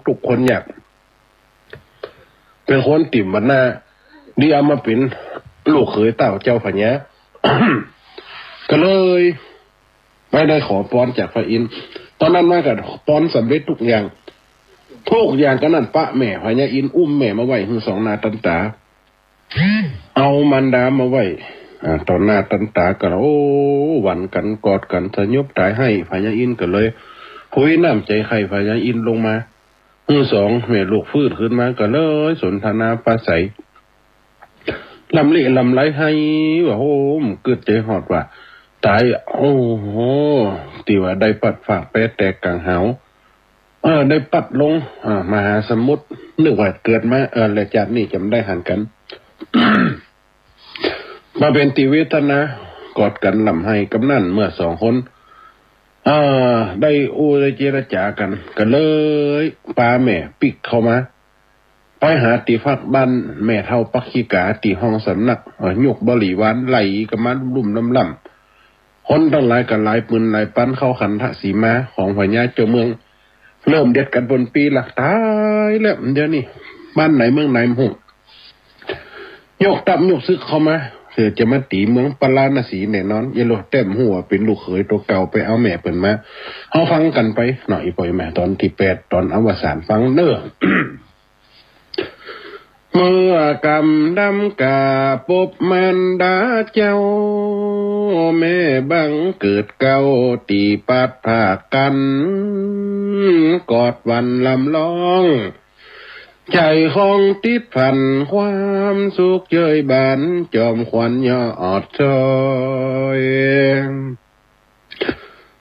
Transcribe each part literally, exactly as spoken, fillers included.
ทุกข์คนยาก เป๋นคนตี๋มวรรณะ ดีเอามาเป๋นลูกเขยเต้าเจ้าพญา ก็เลยไปได้ขอปอนจากพระอินทร์ ต๋อนนั้นมาก็ปอนสำเร็จกู้อย่าง กู้อย่าง ก็นั้นปะแม่พญาอินทร์ อุ้มแม่มาไว้หื้อสองหน้าตันต๋า เอามารดามาไว้ อ่า ต่อหน้าตันต๋าก็ โอ้ หวันกั๋น กอดกั๋น สยบต๋ายไห้ พญาอินทร์ก็เลย หุยน้ำใจ๋ใค่พญาอินทร์ลงมา หื้อสองแม่ลูกฟื้นขึ้นมาก็เลยสนทนาปราศรัย ลำลิลำไรไห้ว่า โอ้ กึ๊ดใจ๋ฮอดว่า ต๋าย โอ้โห ตี้ว่าได้พลัดพรากแปรแตกก๋างหาว เออ ได้พลัดลง อ่า มหาสมุทร นึกว่าเกิดมา เออ และจาตินี้จะบ่ได้หันกั๋น มาเป๋นตี้เวทนา กอดกั๋นร่ำไห้ กำนั้นเมื่อสองคน เอ่อ ได้อู้ได้เจรจากั๋น ก็เลยปาแม่ปิ๊กเข้ามา ไปหาตี้พักบ้านแม่เฒ่าปักขิกา ตี้ห้องสำนัก เอ่อ ยกบริวารไล่กั๋นมาลุ่มๆ ล่ำๆ คนตังหลายก็หลายปืนหลายปัน เข้าขันธสีมาของพญาเจ้าเมือง เริ่มเด็ดกั๋นปนปี้ละ ต๋ายแล้ว เดี๋ยวนี้บ้านไหนเมืองไหนบ่ฮู้ ยกทัพยกศึกเข้ามา เพื่อจะมาตี๋เมืองปาราณสีแน่นอน เยาะโลแต้มหัวเป๋นลูกเขยตั๋วเก่าไปเอาแม่เปิ้นมา เฮาฟังกั๋นไปเนาะ อี่ป้ออี่แม่ ต๋อนตี้แปด ต๋อนอวสานฟังเน่อ เมื่อกำดำกาปบมารดาเจ้า แม่บังเกิดเกล้าตี้พลัดพรากกั๋น กอดหวั่นร่ำร้อง ใจ๋คองติดพัน ความสุขเย้ยบาน จอมขวัญยอดช้อย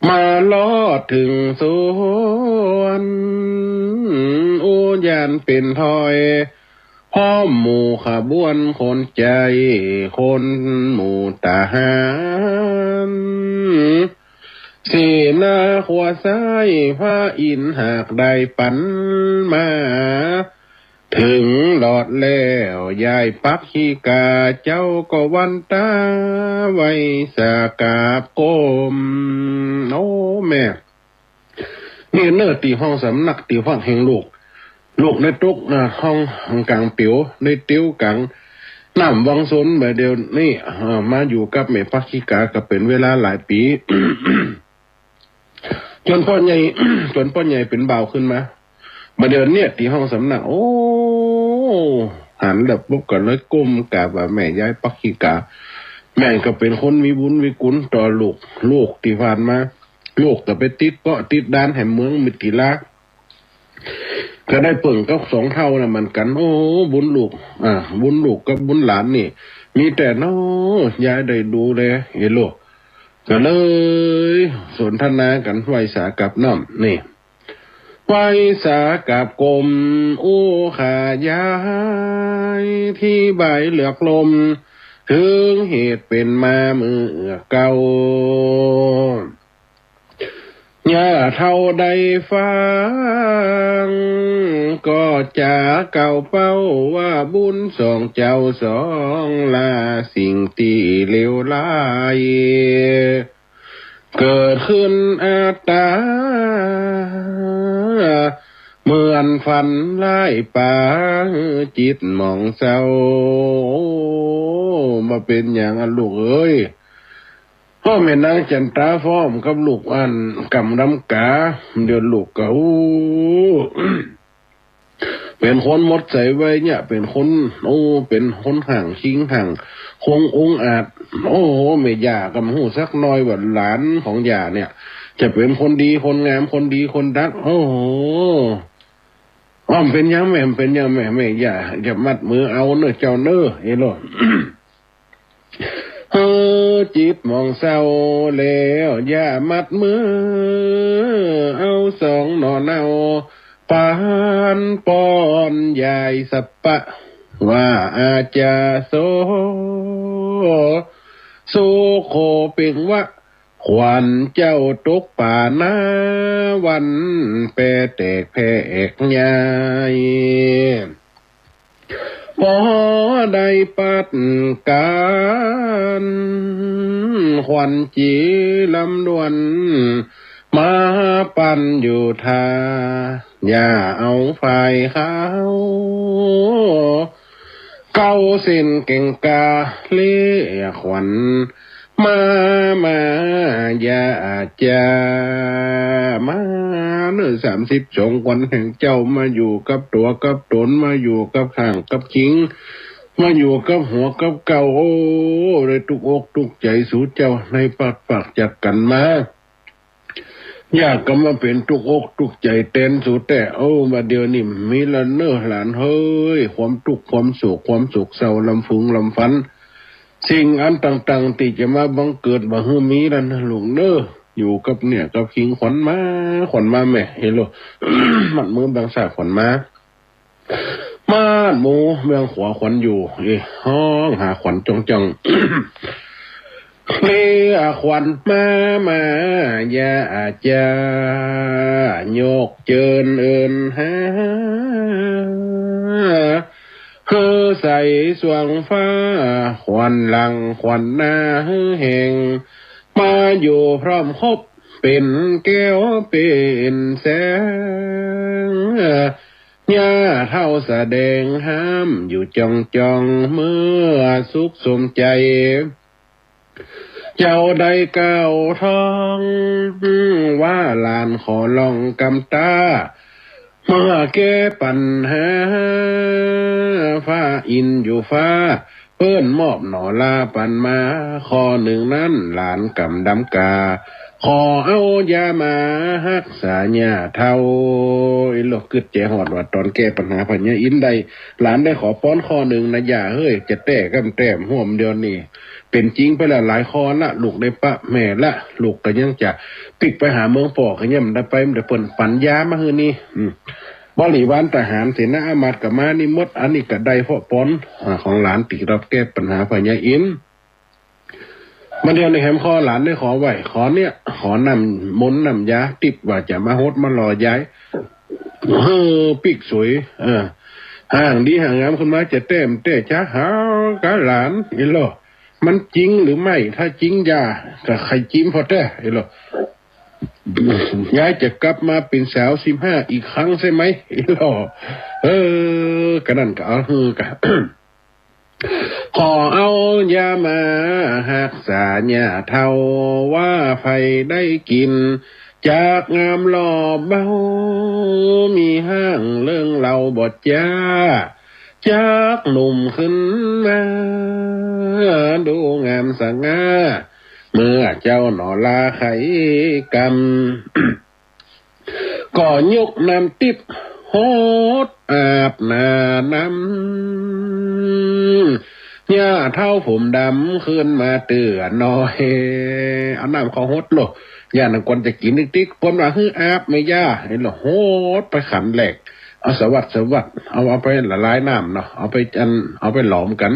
มารอดเถิงสวรรค์ อุยานเป๋นถ้อย พร้อมหมู่ขบวนคนใจ๋ คนหมู่ทหาร เสนาขั้วซ้ายพระอินทร์หากได้ปั๋นมา เถิงรอดแล้วยายปักขิกา เจ้าก็วันต๋าไหว้สากราบก้ม โอ้ แม่ นี่เน่อตี้ห้องสำนักตี้พักแห่งลูก ลูกได้ตก อ่า ห้องก๋างเปี๋ยว ได้เตียวก๋างน้ำวังสน บ่าเดี่ยวนี้ อ่า มาอยู่กับแม่ปักขิกาก็เป๋นเวลาหลายปี๋ จ๋นป้อใหญ่ จ๋นป้อใหญ่เป๋นบ่าวขึ้นมา บ่าเดี่ยวนี้ตี้ห้องสำนัก โอ้ หันแล้วปุ๊บก็เลยก้มกราบว่า แม่ยายปักขิกา แม่ก็เป๋นคนมีบุญมีกุ๋ณต่อลูก ลูกตี้ผ่านมา ลูกก็ไปติดเกาะติดดานแห่งเมืองมิถิลา ก็ได้เปิ้งกับสองเฒ่านั้นเหมือนกั๋น โอ้ บุญลูก อ่า บุญลูกกับบุญหลานนี่ มีแต่น้อย ยายได้ดูแล เอโล ก็เลยสนทนากั๋นไหว้สากราบน้อม นี่ ไหว้สากราบก้ม อู้ข้ายาย ตี้บ่ายเลือกลม เถิงเหตุเป๋นมาเมื่อเก่า ย่าเฒ่าได้ฟัง ก็จ๋าเก่าเป้า ว่าบุญสองเจ้าสองลา สิ่งตี้เลวร้าย เกิดขึ้นอาต๋า เหมือนฝันร้ายป๋า จิตหมองเศร้า บ่าเป๋นหยังอะลูกเอ๋ย พ่อแม่นางจันตาพร้อมกับลูกอันกำดำกา เดี๋ยวลูกก็ โอ้ เป๋นคนหมดใจ๋ไวเนี่ย เป๋นคน โอ้ เป๋นคนห่างชิงห่างคงองอาจ โอ้โห แม่ย่าก็บ่ฮู้สักหน่อยว่าหลานของย่าเนี่ย จะเป๋นคนดีคนงาม คนดีคนดัก โอ้โห อ้อ บ่าเป๋นหยังแม่ บ่าเป๋นหยังแม่ แม่ย่าจะมัดมือเอาเน่อเจ้าเน่อ เอโล เออ จิตหมองเศร้าแล้ว ย่ามัดมือเอาสองหน่อเนา ปานป้อนยายสัปปะ ว่าอาจาโส สุโขเปงวะ ขวัญเจ้าตกป๋านา วันแปรแตกแผกย้าย ปอได้ปัดก๋าน ขวัญจีลำดวน มาปันอยู่ท่า อย่าเอาฝ่ายขาว เก้าเส้นแก่งกา เลขวัญ มา มา อย่า จ๋า มาเน่อ สามสิบสองขวัญแห่งเจ้า มาอยู่กับตั๋วกับต๋น มาอยู่กับข้างกับคิง มาอยู่กับหัวกับเก้า โอ้ ได้ตุ๊กอกตุ๊กใจ๋สู่เจ้า ได้ปราศจากกั๋นมา อยากกำมาเป๋นตุ๊กอกตุ๊กใจ๋แตนสูแต๊ โอ้ บัดเดี๋ยวนี้มีละเน่อหลานเฮย ความตุ๊กข์ความโศก ความโศกเศร้า ลำพึงลำพัน สิ่งอันต่างๆ ตี้จะมาบังเกิดบ่หื้อมีละเน่อลูกเน่อ อยู่กับเนี่ยกับคิง ขวัญมา ขวัญมาแม่ เฮโล มัดมือบังสา ขวัญมา มาดหมู่เมืองขวาขวัญอยู่ เอ้ย ฮ้องหาขวัญจ้องๆ เรียกขวัญมา มา อย่า จ๋า ยกเจิญเอิ้นหา หื้อใสสว่างฟ้า ขวัญหลังขวัญหน้าหื้อแฮง มาอยู่พร้อมคบเป๋นแก้วเป๋นแสง ย่าเฒ่าแสดงห้ามอยู่จ้องๆ เมื่อสุขสมใจ๋ เจ้าได้กล่าวท้อง ว่าหลานขอลองกำต้า เมื่อแก้ปัญหา ฟ้าอินอยู่ฟ้า เปิ้นมอบหนอลาปันมา ข้อนึ่งนั้นหลานกำดำกา ขอเอายามาฮักษาย่าเฒ่า อีหลอกกึ๊ดใจ๋ฮอดว่าต๋อนแก้ปัญหาพญาอินทร์ได้ หลานได้ขอป๊อนข้อนึ่งนะย่าเฮย จะแต๊กำแต้มฮ่วมเดี๋ยวนี้ เป๋นจริงไปละหลายข้อละ ลูกได้ปะแม่ละ ลูกก็ยังจะปิ๊กไปหาเมืองป้อ ก็ยังบ่ได้ไป บ่ได้เปิ้นปันยามาหื้อนี่ อืม บริวารทหารเสนาอามาตย์ก็มานิมนต์ อันนี้ก็ได้เพราะป๊อน อ่า ของหลานตี้รับแก้ปัญหาพญาอินทร์ มาเดี๋ยวนี้แหมข้อหลานได้ขอไว้ ขอเนี่ย ขอน้ำมนต์น้ำยาติ๊บว่าจะมาหดมาหล่อยาย เออ ปิ๊กสวย เออ ห่างดีห่างงามขึ้นมา จะแต้มแต้จะหากับหลาน อีหลอก มันจริงหรือไม่ ถ้าจริงอย่า ก็ใค่จิมพอแต๊ อีหลอก ยายจะกลับมาเป๋นสาวสิบห้าอีกครั้งใช่ไหม อีหลอก เออ ก็นั่นก็เอา เออ ก็ ขอเอายามาฮักษาย่าเฒ่า ว่าใผได้กิ๋น จักงามหล่อเบา มีฮ้างเรื่องเล่าบ่จ๊า จักหนุ่มขึ้นมา ดูงามสง่า เมื่อเจ้าหนอลาไขกำ ก็ยกน้ำติ๊บหดอาบหน้าน้ำ ย่าเฒ่าผมดำขึ้นมาเตื้อหน่อย เอาน้ำเข้าหดโลด ย่าหนังกวนจะกิ๋นติ๊กๆ เปิ้นว่าหื้ออาบแม่ย่า เห็นโลด หดไปขันแรก เอาสวัสดสวัสด เอา เอาไปละลายน้ำเนาะ เอาไปอัน เอาไปหลอมกั๋น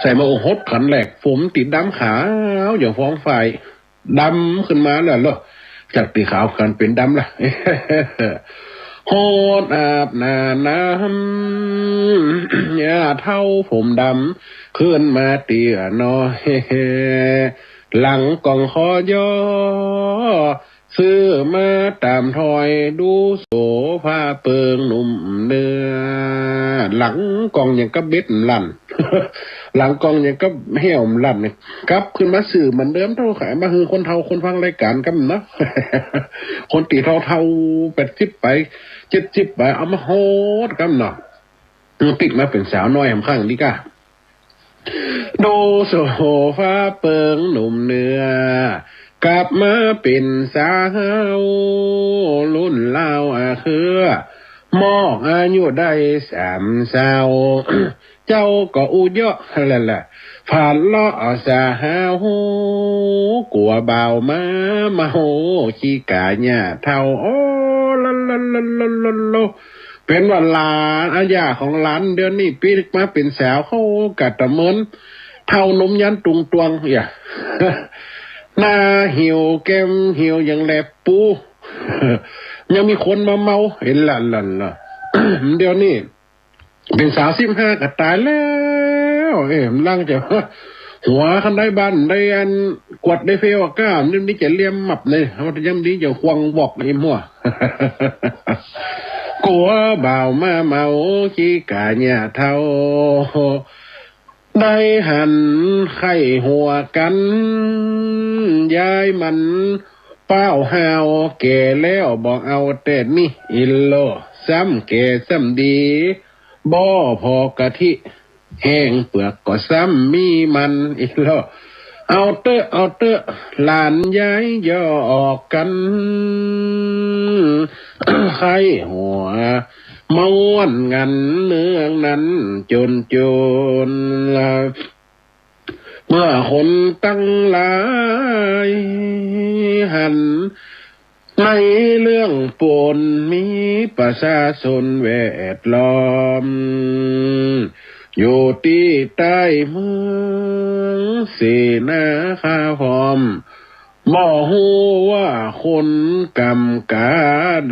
ใส่มาโอ้หดขันแรก ผมตี้ดำขาวอย่างฟองฝอย ดำขึ้นมาแล้วเหรอ จากตี้ขาวกั๋นเป๋นดำละ หดอาบหน้าน้ำ ย่าเฒ่าผมดำ ขึ้นมาเตื้อหน่อย หลังกองขอย้อ ซื้อมาต๋ามถ้อย ดูโสภาเปิงหนุ่มเนื้อ หลังกองอย่างกับเบ็ดมันลั่น หลังกองอย่างกับแห้วมันลั่นเนี่ย กลับขึ้นมาซื้อเหมือนเดิมเต้า ขายมาหื้อคนเฒ่าคนฟังรายก๋านกำเนาะ คนตี้เฒ่าๆ แปดสิบไป เจ็ดสิบไป เอามาหดกำเนาะ ปิ๊กมาเป๋นสาวน้อยหำข้างดีก้า ดูโสภาเปิงหนุ่มเนื้อ กลับมาเป๋นสาว รุ่นราวอาเคือ มอกอายุได้สามเศร้า เจ้าก็อู้เยาะแหละแหละ ฝาดเลาะสาว กั๋วบ่าวมาเมา ขี้ก๋าย่าเฒ่า โอ้ ละละละละละละ เป๋นว่าหลาน อาย่าของหลานเดี๋ยวนี้ปิ๊กมาเป๋นสาว เขากะตะเมิน เฒ่าหนุ่มยันตุงตวง เหีย หน้าเหี่ยวแก้มเหี่ยวยังแลบปู ยังมีคนมาเมา เห็นละละละ เดี๋ยวนี้เป๋นสาวสิบห้าก็ต๋ายแล้ว เอ๊ะ มันลังจะ หัวคันได้บ้านได้อันกวาดได้เฟวก้า นี่ นี่จะเลียมมับเลย เฮาจะย้ำดีจะควงบอกไอ้มั่ว กั๋วบ่าวมาเมาขี้ก๋าเยียะเฒ่า ได้หันใค่หัวกั๋น ย้ายมันป้าวห่าว แก่แล้วบ่เอาแต่นี่ อิโล ซ้ำแก่ซ้ำดี บ่ปอกะทิ แห้งเปือกก็ซ้ำมีมัน อิโล เอาเต๊อะ เอาเต๊อะ หลานยายย่อออกกั๋น ใค่หัว ม่วนกั๋นเมืองนั้นจนจน เมื่อคนตังหลายหัน ในเรื่องปนมีประชาชนแวดล้อม อยู่ตี้ใต้เมืองเสนาข้าพร้อม บ่ฮู้ว่าคนกำกา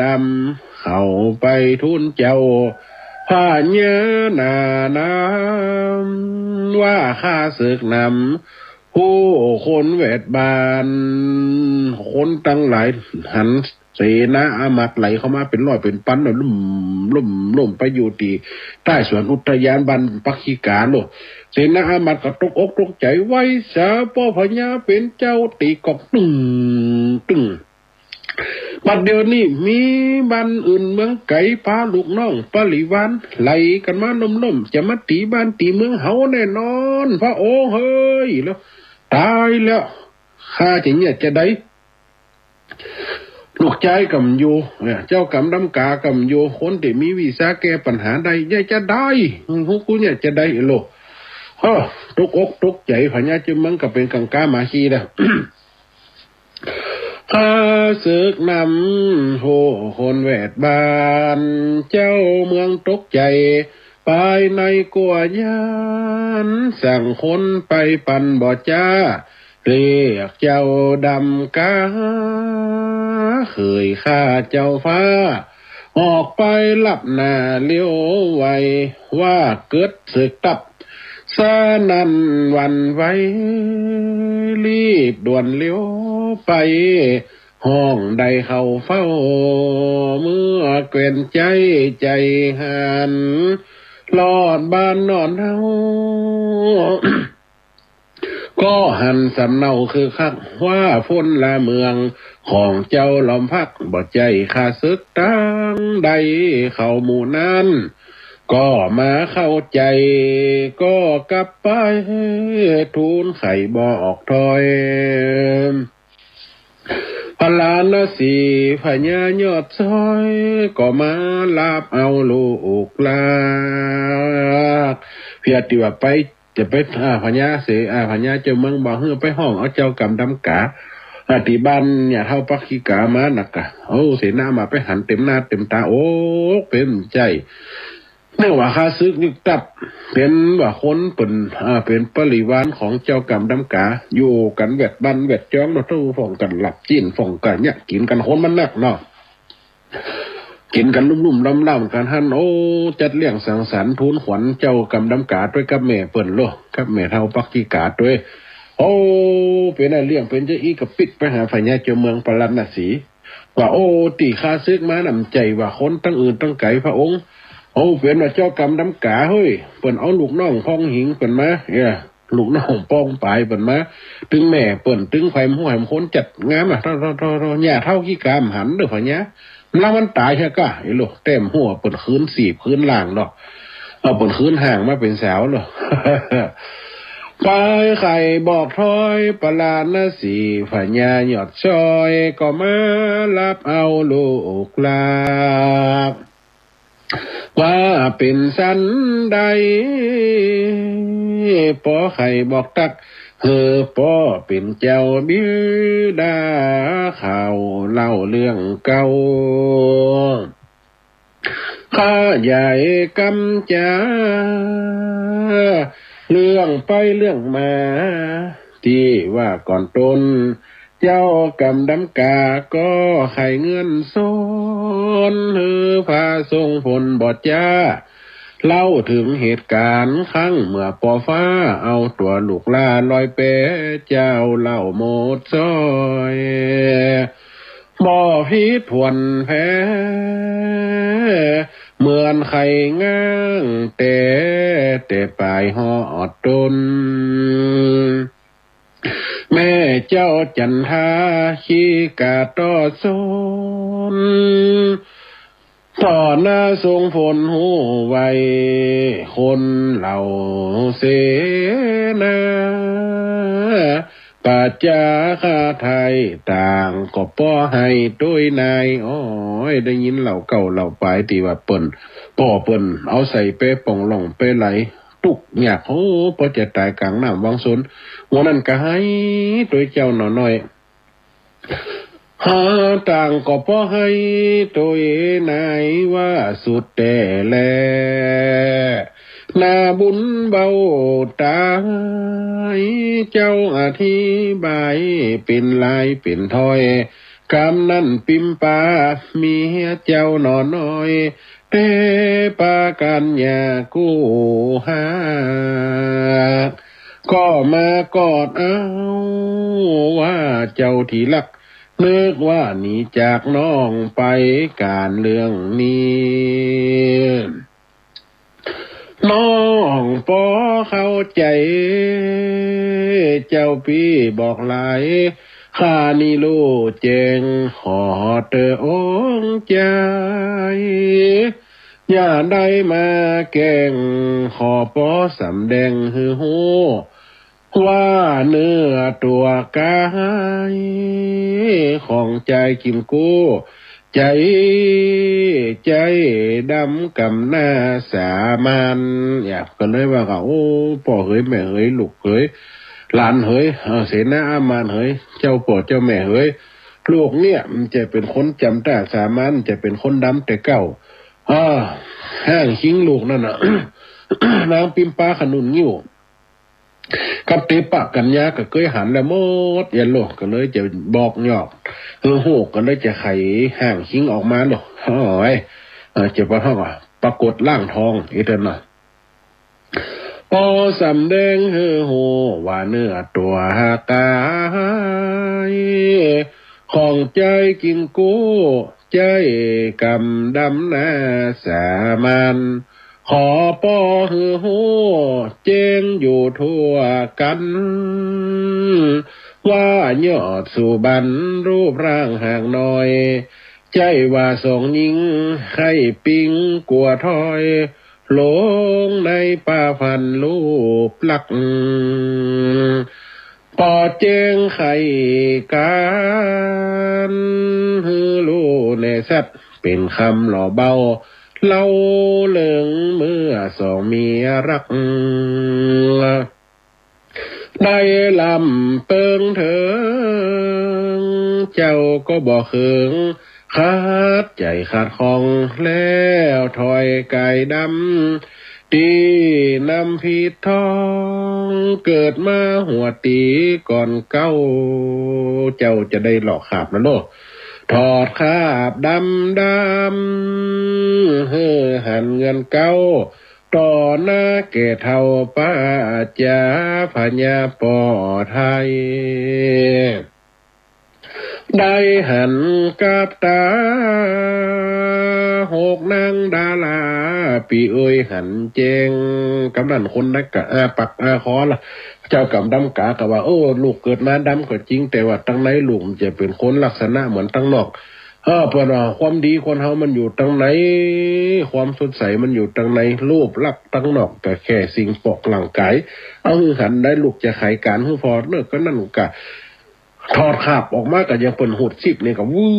ดำ เขาไปทูลเจ้าพญานานาม ว่าข้าเสิกนำ ผู้คนแวดบ้าน คนตังหลายหันเสนาอามัตย์ไหลเข้ามาเป๋นร้อยเป๋นปัน ลุ่มลุ่มลุ่มไปอยู่ตี้ใต้สวนอุทยานบ้านปักขี้ก๋าโลด เสนาอามัตย์ก็ตกอกตกใจ๋ ไหว้สาป้อพญาเป๋นเจ้า ตี๋ก๊อกตึ้งตึ้ง บัดเดี๋ยวนี้มีบ้านอื่นเมืองไก๋ปาลูกน้องปริวารไหลกั๋นมาล้อมๆ จะมาตี๋บ้านตี๋เมืองเฮาแน่นอน พระองค์เฮย แล้วต๋ายแล้ว ข้าจะเยียะจาใด ลูกจายก็บ่อยู่ เนี่ย เจ้ากำดำก๋าก็บ่อยู่ คนตี้มีวิชาแก้ปัญหาได้ เยียะจาใด ฮู้กูเยียะจาใด อิโล เฮ้อ ตกอกตกใจ๋ พญาเจ้าเมืองก็เป๋นกั๋งก้าหมาขี้แล้ว ข้าเสิกนำผู้คนแวดบ้าน เจ้าเมืองตกใจ๋ ภายในกั๋วย้าน สั่งคนไปปันบ่จ้า เรียกเจ้าดำก๋า เขยข้าเจ้าฟ้า ออกไปลับหน้าเลี้ยวไว ว่าเกิดเสิกตับ สนั่นหวั่นไหว รีบด่วนเลี้ยวไป ฮ้องได้เข้าเฝ้า เมื่อแควนใจ๋ใจ๋หัน ฮอดบ้านนอนเฮา ก็หันสำเนาคือคัก ว่าพลเมืองของเจ้าล้อมพัก บ่ใจ้ข้าศึกตังใด เขาหมู่นั้น ก็มาเข้าใจ๋ ก็กลับไปทูลไขบอกถ้อย พราณสีพญายอดซ้อย ก็มารับเอาลูกหลาก เพียงตี้ว่าไป จะไป อ่า พญาเส อ่า พญาเจ้าเมืองบ่หื้อไปฮ้องเอาเจ้ากำดำก๋า อ่า ตี้บ้านเนี่ยเฒ่าปักขี้ก๋ามานักกะ โอ้ เสนามาไปหันเต็มหน้าเต็มต๋า โอ้ เป๋นใจ๋ เนื่องว่าข้าศึกนี่ตับ เป๋นว่าคนเป๋น อ่า เป๋นปริวารของเจ้ากำดำก๋า อยู่กั๋นแวดบ้านแวดจ้องเนาะ เต้าพ่องกั๋นหลับจี๋นพ่องกั๋นเนี่ย กิ๋นกั๋นคนมันนักเนาะ กิ๋นกั๋นลุ่มๆ ล้ำๆ กั๋นหั้น โอ้ จัดเลี้ยงสังสรรค์ทูลขวัญเจ้ากำดำก๋าตวยกับแม่เปิ้นโล กับแม่เฒ่าปักขี้ก๋าตวย โอ้ เป๋นอันเลี้ยงเป๋นจะอี้กะปิ๊กไปหาพญาเจ้าเมืองพราณสี ว่า โอ้ ตี้ข้าศึกมาน้ำใจ๋ว่าคนตังอื่นตังไก๋พระองค์ โอ้ เป๋นว่าเจ้ากำดำก๋าเฮ้ย เปิ้นเอาลูกน้องพ่องหิงเปิ้นมา เอ้อ ลูกน้องป้องป๋ายเปิ้นมา ตึงแม่เปิ้น ตึงใผบ่ฮู้ ใผบ่ฮู้ คนจัดงามอะ โถ่ๆๆๆ เนี่ยเฒ่าขี้ก๋าบ่หันเด้อพญา แล้วมันต๋ายเหียก้า ไอ้ลูก แต้มหัวเปิ้นคืนสีบคืนล่างเนาะ เอาเปิ้นคืนห่างมาเป๋นสาวเนาะ ไปไขบอกถ้อยพราณสี พญายอดซ้อย ก็มารับเอาลูกหลาก ว่าเป๋นสันใด ปอไขบอกตัก หื้อปอเป๋นเจ้าบิดา ข่าวเล่าเรื่องเก่า ขยายกำจา เรื่องไปเรื่องมา ตี้ว่าก่อนต้น เจ้ากำดำก๋าก็ไขเงินซ้อน หื้อพระส่งผลบ่จ้า เล่าเถิงเหตุก๋ารณ์ครั้งเมื่อปอฟ้า เอาตั๋วลูกหล้าลอยแป เจ้าเล่าหมดซ้อย บ่ผิดผวนแพ้ เหมือนใค่ง้างแต่ แต่ป๋ายฮอดตน แม่เจ้าจันทาขี้ก๋าต่อสน ต่อหน้าทรงฝนฮู้ไว คนเหล่าเสนา ป๋าจ๋าข้าไถ่ต่างก็ป้อไห้ตวยนาย โอ้ย ได้ยินเล่าเก่าเล่าป๋ายตี้ว่าเปิ้น ป้อเปิ้นเอาใส่เปป๋องล่องเปไหล ตุ๊กข์ยาก โอ้ ป้อจะต๋ายก๋างน้ำวังสน วันนั้นก็ไห้ตวยเจ้าหนอน้อย หาต่างก็ป้อไห้ตวยนายว่าสุดแต๊แล หน้าบุญเบาต๋าย เจ้าอธิบายเป๋นลายเป๋นถ้อย กำนั้นปิมปาเมียเจ้าหนอน้อย แต่ปากัญญากู้หาก ก็มากอดเอา ว่าเจ้าตี้ฮัก นึกว่าหนีจากน้องไป ก๋านเรื่องนี้ น้องป้อเข้าใจ๋ เจ้าปี้บอกหลาย ข้านี้ฮู้แจ้ง ขอเต๊อะองค์ใจ๋ อย่าได้มาแกล้ง ขอป้อสำแดงหื้อฮู้ ว่าเนื้อตั๋วก๋าย ของจายกิ๋มกู้ ใจ๋ ใจ๋ดำกำหน้าสามัญ เนี่ย ก็เลยว่าก็ โอ้ ป้อเหย แม่เหย ลูกเหย หลานเหย เออ เสนาอำมาตย์เหย เจ้าป้อเจ้าแม่เหย ลูกเนี่ยมันจะเป๋นคนจำต้าสามัญ จะเป๋นคนดำแต่เก๊า เออ ห้างคิงลูกนั่นน่ะ นางปิมปาขนุนงิ้ว กับเตปะกัญญาก็เกยหันแล้วหมดเอี้ยโล ก็เลยจะบอกยอก เออ ฮู้ ก็เลยจะไขห้างคิงออกมาโล โอ้ย เออ จะปะท้องอ่ะ ปรากฏร่างทองอีกแล้วนะ ป้อสำแดงหื้อฮู้ว่าเนื้อตั๋วก๋าย ของจายกิ๋มกู้ ใจ๋กำดำหน้าสามัญ ขอป้อหื้อฮู้แจ้งอยู่ทั่วกั๋น ว่ายอดสุบรรณรูปร่างหากน้อย ใจ๋ว่าสองญิงใค่ปิ๊งกั๋วถอย ลงในป่าพันรูปลักษณ์ ป้อแจ้งไขก๋าน หื้อฮู้แน่ชัด เป๋นคำหล่อเบา เล่าเรื่องเมื่อสองเมียฮัก ได้ลำเปิงเถิง เจ้าก็บ่เขิง ขัดใจ๋ขัดข้อง แล้วถอยก๋ายดำ ตี้น้ำผิดท้อง เกิดมาหัวตี๋ก่อนเก๊า เจ้าจะได้หลอกขาบนะโล ถอดขาบดำดำ หื้อหันเงินเก๊า ต่อหน้าแก่เฒ่าป้าจ๋าพญาป้อไทย ได้หันกับต๋า หกนางดารา ปี้เอ้ยหันแจ้ง กำนั้นคนนักกะอ้าปากอ้าคอละ เจ้ากำดำก๋าก็ว่า โอ้ ลูกเกิดมาดำก็จริง แต่ว่าตังในลูกมันจะเป๋นคนลักษณะเหมือนตังนอก เออ เปิ้นว่าความดีคนเฮามันอยู่ตังใน ความสดใสมันอยู่ตังใน รูปลักษณ์ตังนอกก็แค่สิ่งปอกร่างก๋าย เอาหื้อหันได้ลูกจะไขก๋านหื้อผ่อเนอะ ก็นั่นกะ ถอดขาบออกมาก็ยังเปิ้นหูดซิบนี่ก็ วื้อ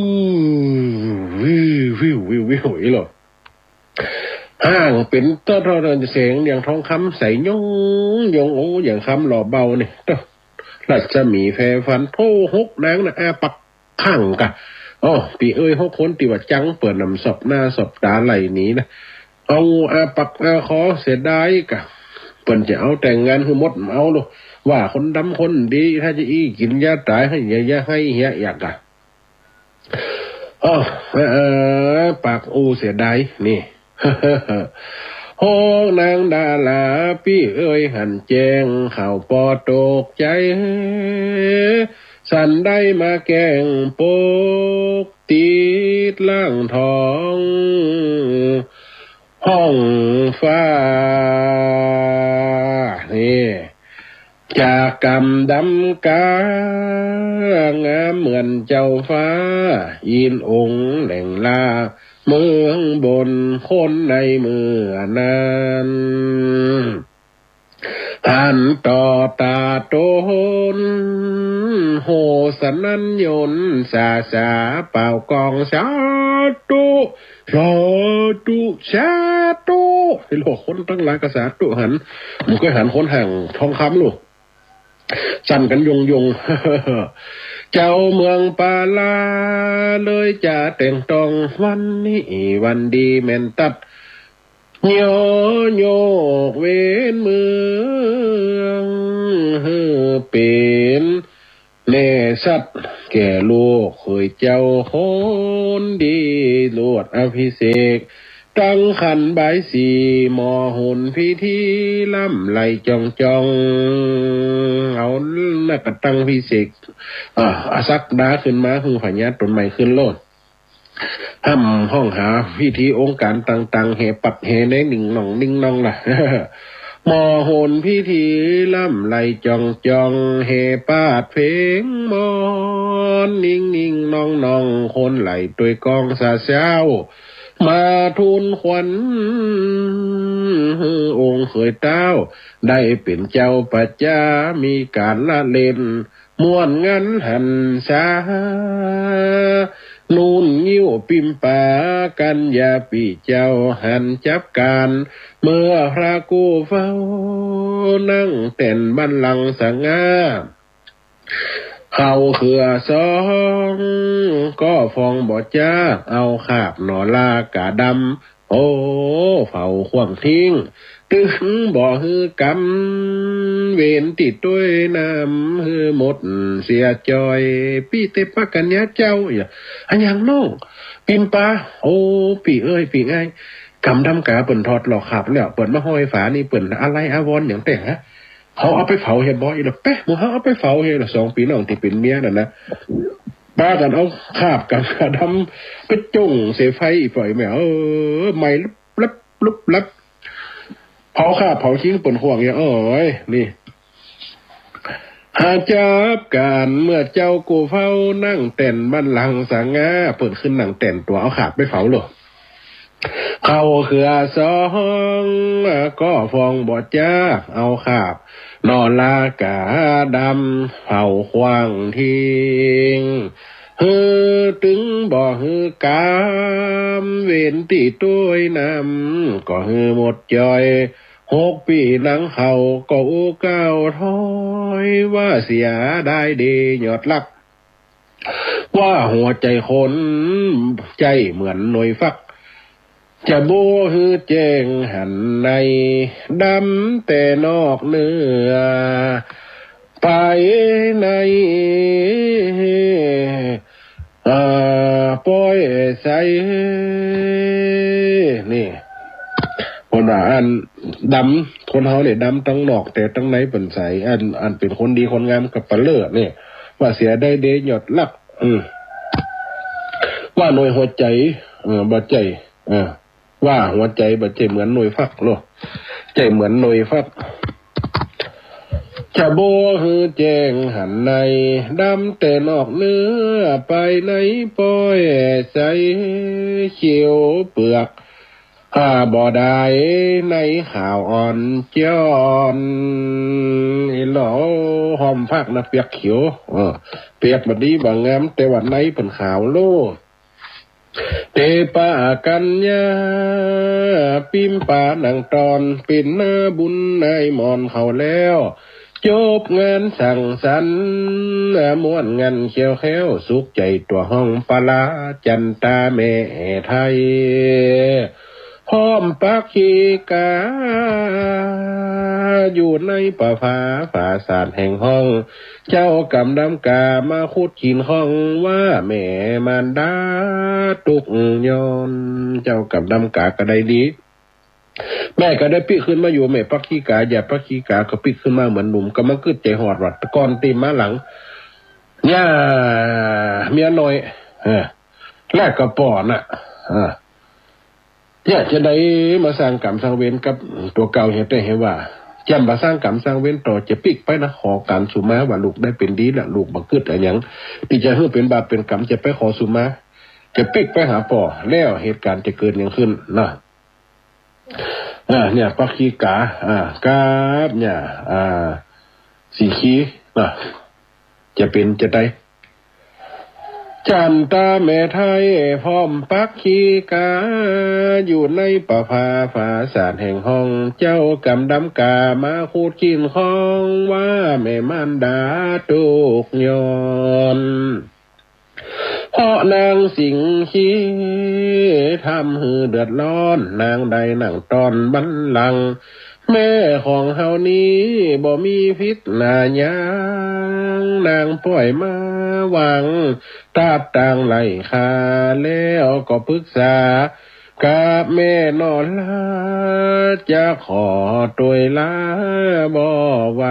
วิว วิว วิว วิว อีหล่อ ห้างเป๋นเต้าเท่าแสงอย่างทองคำใสยงยง โอ้ อย่างคำหล่อเบานี่ เต้า รัศมีแผ่ฟัน โธ่ หกนางน่ะ อ้าปาก ข้างกะ อ้อ ปี้เอ้ย หกคนตี้ว่าจังเปิ้นนำสบหน้าสบต๋าไหล่หนีนะ เอาอ้าปากอ้าคอเสียดายกะ เปิ้นจะเอาแต่งงานหื้อหมด เอาโล ว่าคนดำคนดี ถ้าจะอี้กิ๋นยาต๋าย หื้อ อย่า อย่าไห้เหียอยากกะ อ้อ เออ ปากอู้เสียดายนี่ โฮ นางดาราปี้เอ๋ย หันแจ้งเข้าปอตกใจ๋ สันได้มาแกล้งปกติดล่างทอง ห้องฟ้า นี่ จากกำดำกา งามเหมือนเจ้าฟ้า อินองค์แหล่งลา เมืองบนคนในเมื่อนั้น หันต่อต๋าต๋น โห่สนั่นยนต์สาสา เป่ากลองสาธุ สาธุ สาธุ ไอ้โลกคนตังหลายก็สาธุหัน บ่เกยหันคนห้างทองคำลูก สั่นกั๋นยงยง เจ้าเมืองปาลา เลยจะแต่งตองวันนี้ วันดีแม่นตัด ย่อโยกเว้นเมือง หื้อเป๋นแน่สัตย์แก่ลูกเขยเจ้าคนดี ลวดอภิเษก ตั้งขันบายสี หมอหนพิธี ล้ำไหลจ่องจ่อง เอานักกะตั้งพิเศษ อ่า สักดาขึ้นมา หื้อผญาต๋นใหม่ขึ้นโลด ห้ำห้องหาพิธีองค์ก๋านต่างๆ แห่ปัดแห่แหนนิ่งหน่องนิ่งหน่องล่ะ หมอหนพิธี ล้ำไหลจ่องจ่อง แห่ปาดเพลงมอน นิ่งนิ่งหน่องหน่อง คนไหลตวยกลองสาเซ้า มาทูลขวัญ องค์เขยเต้า ได้เป๋นเจ้าประจา มีก๋านละเล่น ม่วนงันหันษา นูนงิ้วปิมปา กัญญาปี้เจ้าหันจับก๋าน เมื่อพระกู้เฝ้า นั่งแต้นบัลลังก์สง่า เข้าเขือสอง ก็ฟองบ่จ๊าก เอาขาบหน่อลากาดำ โอ้ เผาขว้างทิ้ง ตึงบ่หื้อกำ เวนตี้ตวยน้ำ หื้อหมดเสียจ้อย ปี้เตปะกัญญาเจ้า อะหยังน้อง ปิมปา โอ้ ปี้เอ๋ย ปี้เอ๋ย ก๋ำดำก๋าเปิ้นถอดหลอกขาบแล้ว เปิ้นมาห้อยฝานี่ เปิ้นอาลัยอาวรณ์หยังแต๊ฮะ เฮาเอาไปเผาเหียบ่ อีหละ เป๊ะ หมู่เฮาเอาไปเผาเหียละ สองปี้น้องตี้เป๋นเมียนั่นนะ ปากั๋นเอาขาบก๋ำกาดำ ไปจ้งเสไฟอีกฝ่ายแม่ เออ ไหม้ลุบลับ ลุบลับ เผาขาบเผาขิงเปิ้นขว้างเหีย โอ้ย นี่ หาจับก๋าน เมื่อเจ้ากู้เฝ้า นั่งแต้นบัลลังก์สง่า เปิ้นขึ้นนั่งแต้นตั๋ว เอาขาบไปเผาโลด เข้าเขือสอง ก็ฟองบ่จ๊าก เอาขาบหน่อลากาดำ เผาขว้างทิ้ง หื้อตึงบ่หื้อกำ เวนตี้ตวยน้ำ ก็หื้อหมดจ้อย หกปี้นางเขาก็อู้ก้าวถอย ว่าเสียดายเดยอดฮัก ว่าหัวใจ๋คน ใจ๋เหมือนหน่วยฟัก จะบ่หื้อแจ้งหันใน ดำแต่นอกเนื้อ ไปใน เอ่อ ป้อยใส นี่ เปิ้นว่าอันดำ คนเฮาเนี่ยดำตังนอก แต่ตังในเปิ้นใส อัน อันเป๋นคนดีคนงามกับปะเลิศเนี่ย ว่าเสียดายเดยอดฮัก อืม ว่าหน่วยหัวใจ๋ เออ บ่ใจ๋ เออ ว่าหัวใจ๋บ่ใจ๋เหมือนหน่วยฟักโลด ใจ๋เหมือนหน่วยฟัก จะบ่หื้อแจ้งหันใน ดำแต่นอกเนื้อ ไปในป้อยใส เขียวเปลือก อ่า บ่ได้ในขาวอ่อนจ้อน อีหลอ หอมฟักนะเปียกเขียว เออ เปียกบ่ดีบ่งาม แต่ว่าในเปิ้นขาวโลด เตปะกัญญา ปิมปานังตอน เป๋นนาบุญนายหมอนเขาแล้ว จบงานสังสรรค์ ม่วนงันเขียวแคล้ว สุขใจ๋ตั๋วห้องปะลา จันตาแม่ไทย พร้อมปักขีกา อยู่ในประภาปราสาทแห่งห้อง เจ้ากำดำกามาคุดขีนข้อง ว่าแม่มารดาตุ๊กข์ยอน เจ้ากำดำกาก็ได้ดี แม่ก็ได้ปิ๊กคืนมาอยู่ แม่ปักขีก๋า ย่าปักขีก๋าก็ปิ๊กคืนมาเหมือนหนุ่ม ก็มาคึดใจ๋ฮอดว่าก่อนตี้มาหลัง เนี่ย เมียน้อย เออ และก็ป้อน่ะ เออ เนี่ย จะได้มาสร้างก๋รรมสร้างเวรกับตั๋วเก่าเหีย แต่เหียว่า จะบ่สร้างก๋รรมสร้างเวรต่อ จะปิ๊กไปนะ ขอก๋านสุมา ว่าลูกได้เป๋นดีแล้ว ลูกบ่คึดอะหยังตี้จะหื้อเป๋นบาปเป๋นก๋รรม จะไปขอสุมา จะปิ๊กไปหาป้อ แล้วเหตุก๋ารณ์จะเกิดหยังขึ้นนะ อ่า เนี่ย ปักขีก๋า อ่า กับ เนี่ย อ่า สิงคี อ่า จะเป๋นจะใด จันตาแม่ไท้พร้อมปักขีก๋า อยู่ในป่าผาผาสาดแห่งห้อง เจ้าก๋ำดำก๋ามาขูดกิ๋นของ ว่าแม่มารดาตุ๊กข์ย้อน เพราะนางสิงคีทำหื้อเดือดร้อน นางได้นั่งต้อนบัลลังก์ แม่ของเฮานี้บ่มีผิดหน้าหยัง นางป่อยมาหวังตราบตางไหลคา แล้วก็ปึกษากับแม่นอลา จะขอตวยลาบ่ไหว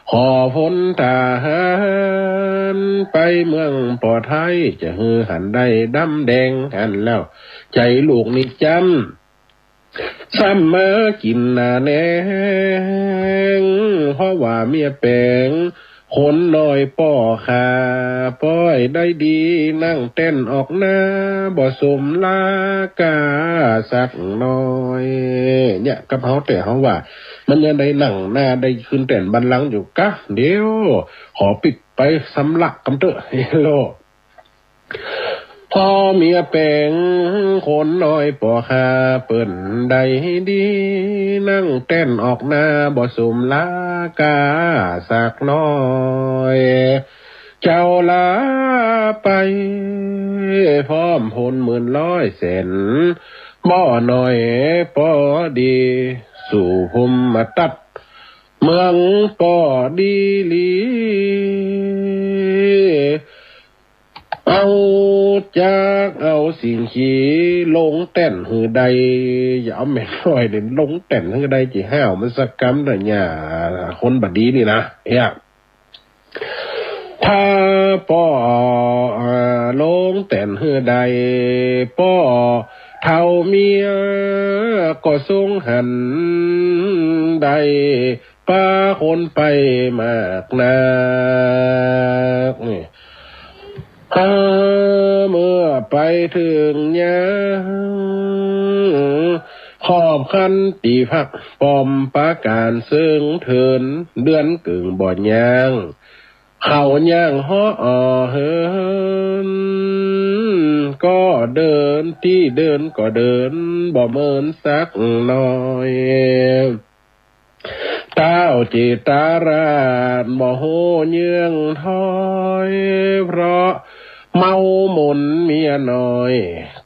ขอพลทหารไปเมืองป้อไท้ จะหื้อหันได้ดำแดง หันแล้วใจ๋ลูกนี้จ้ำ ซ้ำมากิ๋นหน้าแหนง เพราะว่าเมียแป๋งคนน้อยป้อข้า ป้อยได้ดีนั่งแต้นออกหน้า บ่สมลากาสักหน้อย เนี่ย กับเฮาแต่เฮาว่า มันยังได้นั่งหน้าได้ขึ้นแต้นบัลลังก์อยู่กะ เดี๋ยวขอปิ๊กไปสำลักกำเต๊อะ เฮโล พ่อเมียแป๋งคนน้อยป้อข้า เปิ้นได้ดีนั่งแต้นออกหน้า บ่สมลากาสักหน้อย เจ้าลาไปพร้อมพลหมื่นร้อยแสน บ่น้อยป้อดี สู่ภูมิตัดเมืองป้อดีหลี เอาจักเอาสิงคีลงแต้นหื้อได้ อย่าเอาแม่น้อยนี่ลงแต้นหื้อได้ จิห้าวมันสักกำเต๊อะเนี่ย คนบ่ดีนี่นะ เนี่ย ถ้าป้อ เอ่อ ลงแต้นหื้อได้ ป้อเฒ่าเมียก็ทรงหันได้ ปาคนไปมากนัก นี่ เออ เมื่อไปเถิงยัง ขอบคันตี้พักป้อมปราก๋านเซิงเถิน เดือนเกิ่งบ่ย่าง เขาย่างเหาะอ่อเหิน ก็เดิน ตี้เดินก็เดิน บ่เมินสักหน้อย ต้าวเจตราชบ่ฮู้เยื่องถอย เพราะเมามนเมียน้อย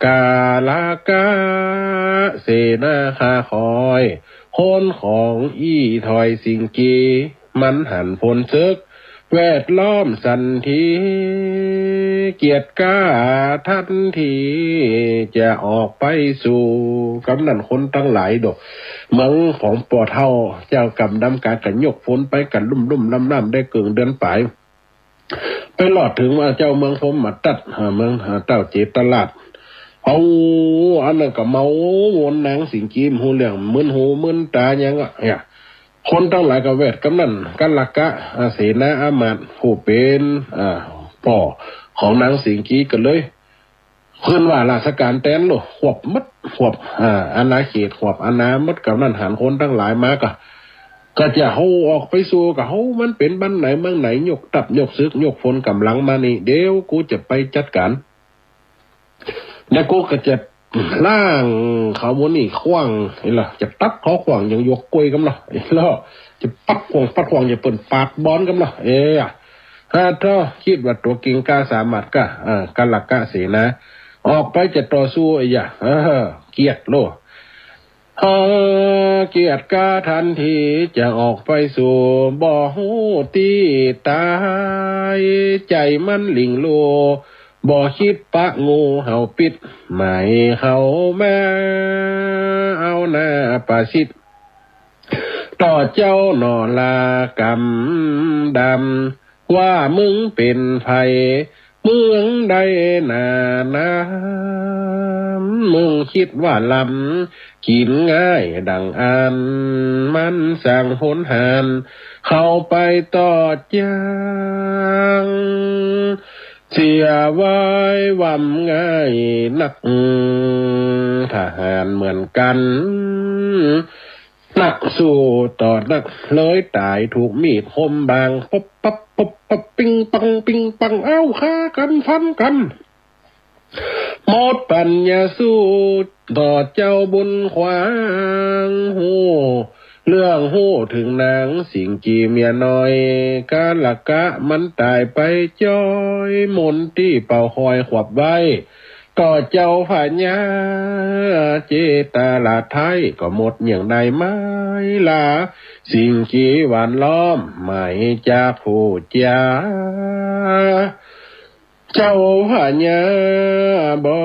กาลากะเสนาข้าคอย ขนของอี้ถอยสิงคี มันหันผลศึก แวดล้อมสันที เกียรติกล้าทันที จะออกไปสู่ กำนั้นคนตังหลายดอก เมืองของป้อเฒ่า เจ้ากำดำก๋ากั๋นยกพลไปกั๋นลุ่มๆ ล่ำๆ ได้เกิ่งเดือนป๋าย ไปฮอดเถิงว่าเจ้าเมืองพรหมทัต อ่า เมือง อ่า เต้าเจตราช เอา อันนั้นก็เมามนนางสิงคี บ่ฮู้เรื่อง มึนหูมึนต๋าหยังอะ เนี่ย คนตังหลายก็แวดกำนั้น กาลากะ อ่า เสนาอามาตย์ ผู้เป๋น อ่า ป้อของนางสิงคีก็เลย เปิ้นว่าราชก๋านแตนโลด ฮวบหมด ฮวบ อ่า อาณาเขต ฮวบอาณาหมด กำนั้นหันคนตังหลายมาก็ ก็จะเฮาออกไปสู้ ก็เฮามันเป๋นบ้านไหนเมืองไหน ยกทัพยกศึกยกพลก๋ำลังมานี่ เดี๋ยวกูจะไปจัดก๋าน แล้วกูก็จะล้างเขาหมู่นี่ขว้าง เห็นละ จะตัดเขาขว้างอย่างหยวกกล้วยกำละ เห็นละ จะปัดขว้าง ปัดขว้าง อย่าเปิ้นปาดบอนกำละ เอ้ย ถ้าเธอคิดว่าตั๋วเก่งกล้าสามารถก็ เออ กาลากะเสนา ออกไปจะต่อสู้ ไอ้ยะ เออ เกียรติโลด เออ เกียรติกล้าทันทีจะออกไปสู้ บ่ฮู้ตี้ต๋าย ใจ๋มันหลิ้งลู่ บ่คิดปะงูเห่าปิด ไหมเขามา สิทธิ์ ต่อเจ้าหน่อลากำดำ ว่ามึงเป๋นใผ เมืองใดหนานั้น มึงกึ๊ดว่าลำ กิ๋นง่ายดั่งอัน มันสั่งหนหาน เข้าไปต่อจาง เสียไว้ว่ำง่ายนัก ทหารเหมือนกั๋น นักสู้ต่อนัก เลยต๋ายถูกมีดคมบาง ปุ๊บปั๊บ ปุ๊บปั๊บ ปิ๊งปัง ปิ๊งปัง เอ้า ฆ่ากั๋น ฟันกั๋น หมดปั๋ญญาสู้ ต่อเจ้าบุญขวาง ฮู้เรื่องฮู้เถิงนางสิงกีเมียน้อย กาละกะมันต๋ายไปจ้อย มนตี้เป่าคอยขวับไว้ ต่อเจ้าพญาเจตราชไท้ ก็หมดเยื่องได้ไม้ลา สิงกีหว่านล้อม ไหมจากผู้จ๋า เจ้าพญาบ่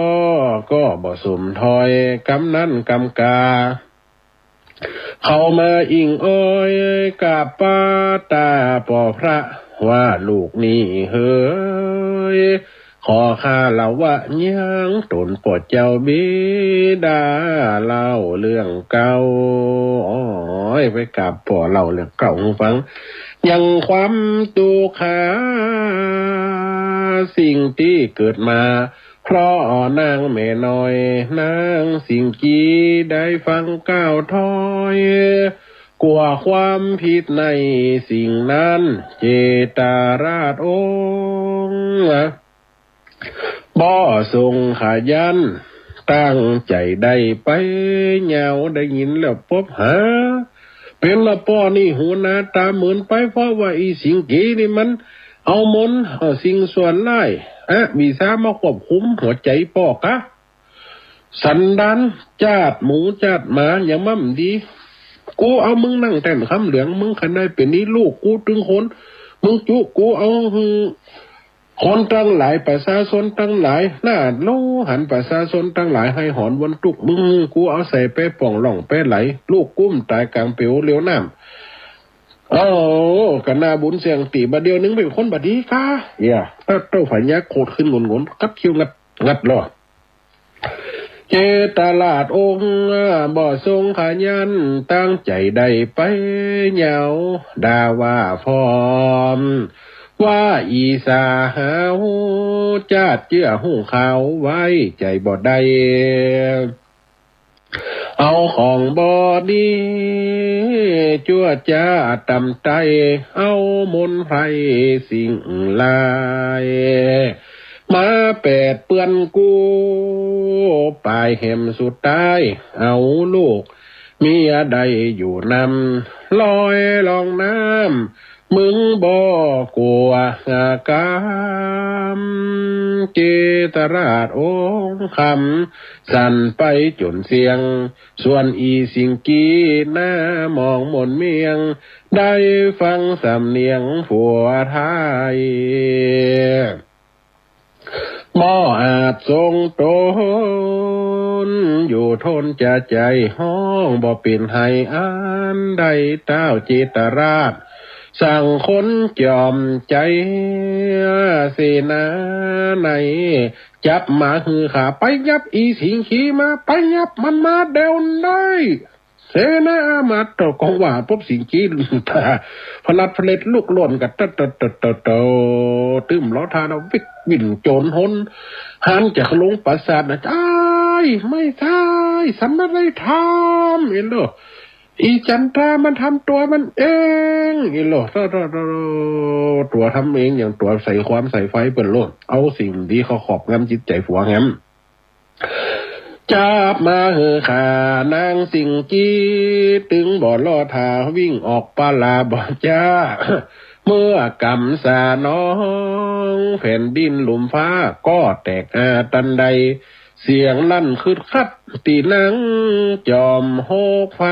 ก็บ่สมถ้อย กำนั้นกำกา เข้ามาอิงอ้อย กราบป้าตาป้อพระ ว่าลูกนี้เหย ขอคารวะยังตนป้อเจ้าบิดา เล่าเรื่องเก่า โอ้ย ไปกราบป้อเล่าเรื่องเก่าหื้อฟัง ยังความตุ๊กขา สิ่งตี้เกิดมา เพราะนางแม่น้อย นางสิงกีได้ฟังกล่าวถ้อย กั๋วความผิดในสิ่งนั้น เจตราชองค์ บ่ทรงขยัน ตั้งใจ๋ได้ไปเหยาะ ได้ยินแล้วปบหา เป๋นละป้อนี่หูหนาต๋าเหมือนไป เพราะว่าอีสิงกีนี่มันเอามนต์ เอาสิ่งชั่วร้าย อวิชชามาควบคุมหัวใจ๋ป้อกะ สันดานจาติหมูจาติหมา อย่างมั่มดี กูเอามึงนั่งแต้นคำเหลือง มึงคันได้เป๋นนี้ ลูกกูตึงคน มึงจุกูเอาหื้อ คนตังหลาย ประชาชนตังหลาย หน้าโลหันประชาชนตังหลาย ไห้หอนวนตุ๊ก มึงหื้อกูเอาใส่แปป่องล่องแปไหล ลูกกูมันต๋ายก๋างเปียวเหลียวน้ำ โอ้ กะน่าบุญเสี้ยงตี้ บ่าเดี่ยวนึ่งเป๋นคนบ่ดีก้า เหีย เต้า เต้าพญาโขดขึ้นงนๆ กัดเขี้ยวงัด งัดลอ เจตราชองค์บ่ทรงขยัน ตั้งใจ๋ได้ไปเหยาะ ด่าว่าพร้อม ว่าอีสาหาว จาติเจื้อฮู้ข่าว ไว้ใจ๋บ่ได้ เอาของบ่ดี จั่วจ้าตำไต้ เอามนต์ไพร่สิ่งร้าย มาแปดเปื้อนกู ปายแหมสุดต๊าย เอาลูกเมียได้อยู่นำ ลอยล่องน้ำ มึงบ่กั๋วกรรม เจตราชองค์คำ สั่นไปจ๋นเสี้ยง ส่วนอีสิงกีหน้ามองหม่นเมี้ยง ได้ฟังสำเนียงผัวไท้ บ่อาจทรงตน อยู่ทนจะใจ๋ฮ้อง บ่เป๋นไห้อันใด เต้าเจตราช สั่งคนจ๋อมใจ๋ เสนาใน จับมาหื้อข้า ไปยับอีสิงขีมา ไปยับมันมาเดี๋ยวนี้ เสนาอามาตย์ เต้ากองว่าปบสิงขี พลัดพลัดลุกล่นกั๋น เต้า เต้า เต้า เต้า เต้า ตึ้มล้อทานเอาวิกวิ่นโจ๋นหน หันจากลงปราสาทนะ อ้าย ไม่ใจ้ สันบ่ได้ทำ เห็นโล อีจันทรามันทำตั๋วมันเอง เห็นโล เต้า เต้า เต้า ตั๋วทำเอง อย่างตั๋วใส่ความใส่ไฟเปิ้นโลด เอาสิ่งดีเข้าครอบงำจิตใจ๋ผัวแหม จับมาหื้อข้านางสิงขี ตึงบ่ล้อทาวิ่งออกปาลาบ่จ๊า เมื่อกำสานอง แผ่นดินลุ่มฟ้าก็แตกอาตันใด เสียงลั่นคึดคัด ตี้นั่งจ๋อมโฮกไฟ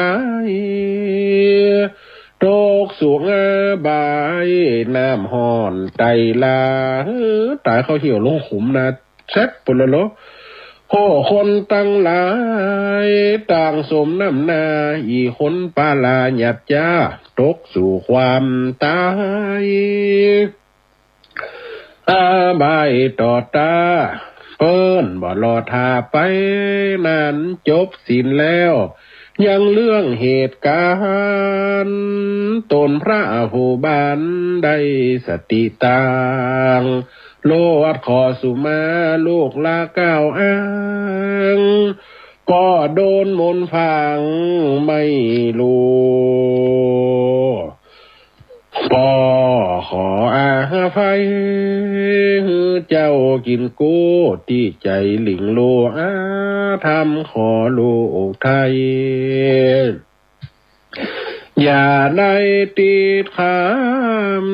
ตกสู่อาบาย น้ำฮ้อนไต่หลาก ต๋ายเข้าเหี่ยวลงขุมนา แซบปุนละโล ผู้คนตังหลายต่างสมน้ำหน้า อี่คนปาลาหยาบจ๊า ตกสู่ความต๋าย อาบายต่อต๋า เปิ้นบ่รอถ่าไป นั้นจบสิ้นแล้ว ยังเรื่องเหตุก๋ารณ์ ต๋นพระผู้บานได้สติตาง โลดขอสุมาลูกลาก้าวอ้าง ป้อโดนมนต์ฝังไม่ฮู้ ป้อขออาภัย หื้อเจ้ากิ๋นกู้ตี้ใจ๋หลิงลูอาธรรมขอลูกไถ่ อย่าได้ติดต๋าม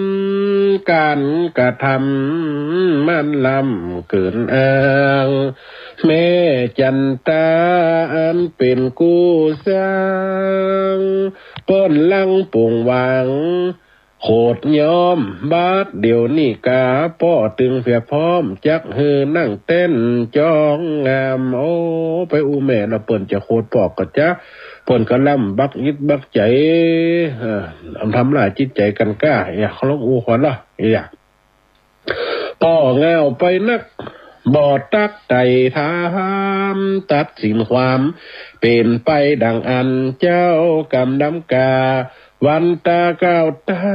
ก๋านกระทำมันล้ำเกินอ้าง แม่จันตาอันเป๋นกู้สร้าง เปิ้นลังปงหวัง โขดย้อมบัดเดี๋ยวนี้กา ป้อตึงเปียบพร้อม จักหื้อนั่งเต้นจ้องงาม โอ้ ไปอู้แม่ละ เปิ้นจะโขดปอกกะจ๊ะ เปิ้นก็ล้ำบักจิตบักใจ๋ เอ่อ อำทำลายจิตใจ๋กั๋นก้า อย่า เขาลองอู้ขวัญละ อย่า ป้อเง่าไปนัก บ่ตักไต่ถาม ตัดสินความ เป๋นไปดังอันเจ้ากำดำกา วันตาก้าวต้า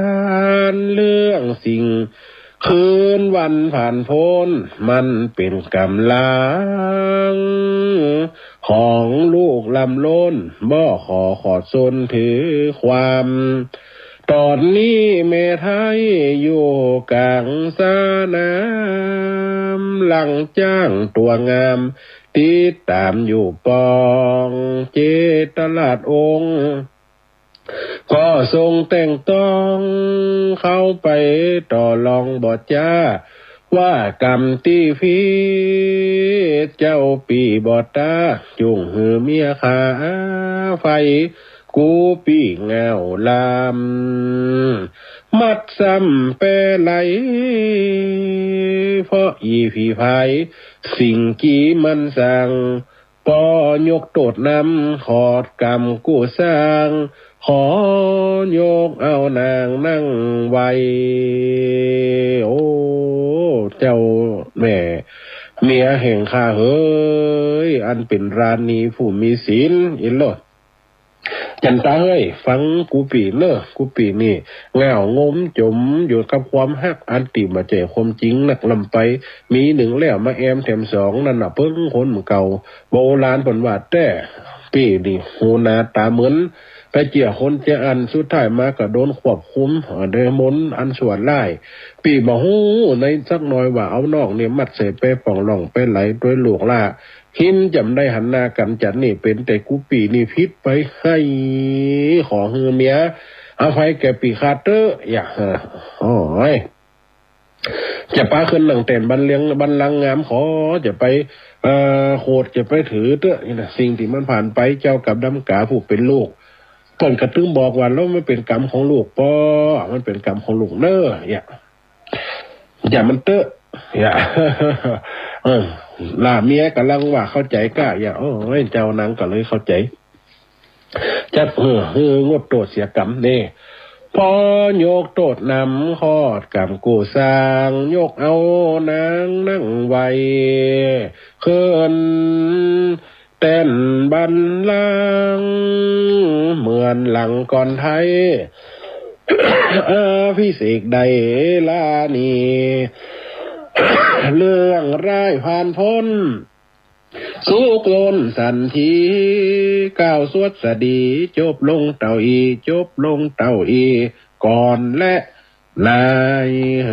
นเรื่องสิ่ง คืนวันผ่านพ้น มันเป๋นก๋ำลัง ของลูกลำล้น บ่ขอขอดซนถือความ ต๋อนนี้แม่ไท้อยู่ก๋างสนาม หลังจ้างตั๋วงาม ติดต๋ามอยู่ปอง เจตราชองค์ ก็ทรงแต่งต้อง เข้าไปต่อรองบ่จ๊า ว่ากำตี้ผิด เจ้าปี้บ่ต๋า จุ่งหื้อเมียข้าไฟ กู้ปี้เง่าลำ มัดซ้ำแปไหล เพราะอี่ผีพาย สิ่งกี้มันสั่ง ป้อยกโต้ษนำ ขอดกำกู้สร้าง ขอยกเอานางนั่งไว้ โอ้ เจ้าแม่เมียแห่งข้าเหย อันเป๋นราณีผู้มีศีล อินโลด จันตาเอ้ย ฟังกูปี้เน่อ กูปี้นี่เง่างมจ๋มอยู่กับความฮักอันตี้บ่ใจ้ความจริงนักล้ำไป มีหนึ่งแล้วมาแอมแถมสอง นั้นน่ะเปิ้งคนเก่า โบราณเปิ้นว่าแต๊ ปี้นี่หูหนาต๋าเหมือน ไปเจื้อคนเจื้ออัน สุดท้ายมาก็โดนควบคุม เอ่อ ด้วยมนต์อันชั่วร้าย ปี้บ่ฮู้ในสักหน่อยว่าเอาน้องนี่มัดใส่แปป๋องล่องแปไหลตวยลูกหล้า หินจ๋ำได้หันหน้ากั๋นจัดนี่ เป๋นแต่กูปี้นี่ผิดไป ไห้ ขอหื้อเมียอภัยแก่ปี้ข้าเต๊อะ อย่า เอ่อ โอ้ย จะปาขึ้นนั่งแต้นบัลลังก์ บัลลังก์งาม ขอจะไป เอ่อ โขดจะไปถือเต๊อะ นี่นะ สิ่งตี้มันผ่านไป เจ้ากำดำกาผู้เป๋นลูก เปิ้นก็ตึงบอกว่า แล้วมันเป๋นกรรมของลูกป้อ มันเป๋นกรรมของลูกเน่อ เนี่ย อย่ามันเต๊อะ อย่า เออ ล่าเมียก่ำลังว่าเข้าใจ๋ก้า อย่า โอ้ย เจ้านางก็เลยเข้าใจ๋ จัก เออ เออ งดโต้ษเสียกำ นี่ ป้อยกโต้ษนำ ขอดกำกู้สร้าง ยกเอานางนั่งไว้ ขึ้นแต้นบัลลังก์ เหมือนหลังก่อนไท้ อภิเษกได้ราณี เรื่องร้ายผ่านพ้น สุขล้นสันที กล่าวสวัสดี จบลงเต้าอี้ จบลงเต้าอี้ ก่อนแล นายเห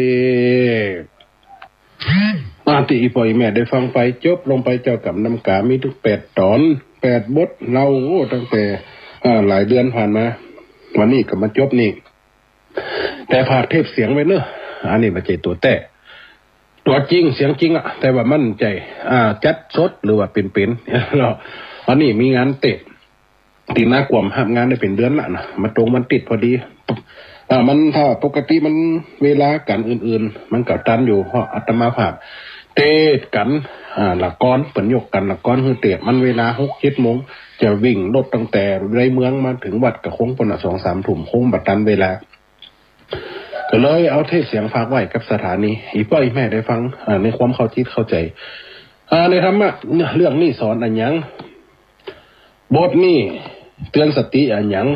ย อาตี้อี่ป้ออี่แม่ได้ฟังไป จบลงไปเจ้ากำดำกา มีตึงแปดต๋อน แปดบทเล่า โอ้ ตั้งแต่ อ่า หลายเดือนผ่านมา วันนี้ก็มาจบนี่ แต่ฝากเทปเสียงไว้เน่อ อันนี้บ่ใจ้ตั๋วแต๊ ตั๋วจริง เสียงจริงอะ แต่ว่ามันใจ้ อ่า จัดสดหรือว่าเป๋นๆ เนาะ อันนี้มีงานเต๊ะ ตี้น้าก๋วมฮับงานได้เป๋นเดือนละนะ มาตรงวันติ๊ดพอดี อ่า มัน ถ้าปกติมันเวลาก๋านอื่นๆ มันก็ตันอยู่ เพราะอาตมาภาพ เตรียมกั๋น อ่า ละก้อน เปิ้นยกกั๋นละก้อน หื้อเตรียมมันเวลาหกเจ็ดโมง จะวิ่งรถตั้งแต่ในเมืองมาเถิงวัดก็คงปะมาณสองสามทุ่ม คงบ่ตันเวลา ก็เลยเอาเทศน์เสียงฝากไว้กับสถานี อี่ป้ออี่แม่ได้ฟัง อ่า ในความเข้าจิตเข้าใจ๋ อ่า ในธรรมะเรื่องนี้สอนอะหยัง บทนี้เตือนสติอะหยัง